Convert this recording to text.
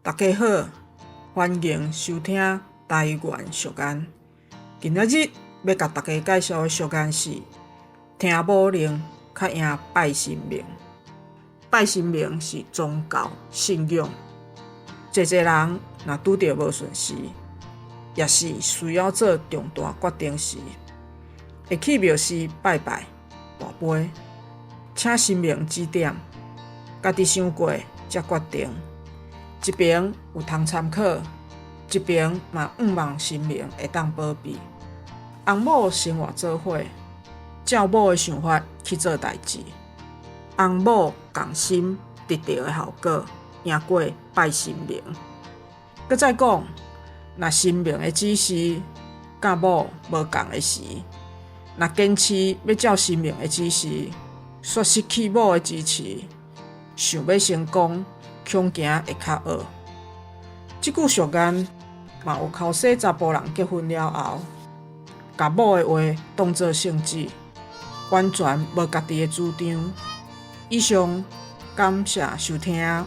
大家好，歡迎收聽台灣俗諺。今仔日欲共大家介紹的俗諺是：聽某令較贏拜神明。拜神明是宗教信仰，濟濟人若拄著無順時，抑是需要做重大決定時，會去廟寺拜拜、跋杯，請神明指點，家己想過才決定。一邊有通參考，一邊嘛向望神明會當保庇。翁某生活做伙，照某的想法去做代誌。翁某仝心得著的效果，贏過拜神明。閣再講，若神明的指示佮某無仝的時，若堅持欲照神明的指示，煞失去某的支持，想欲成功，恐驚會較僫。這句俗諺嘛有剾洗查埔人結婚了後，共某的話當做聖旨，完全無家己的主張。以上，感謝收聽。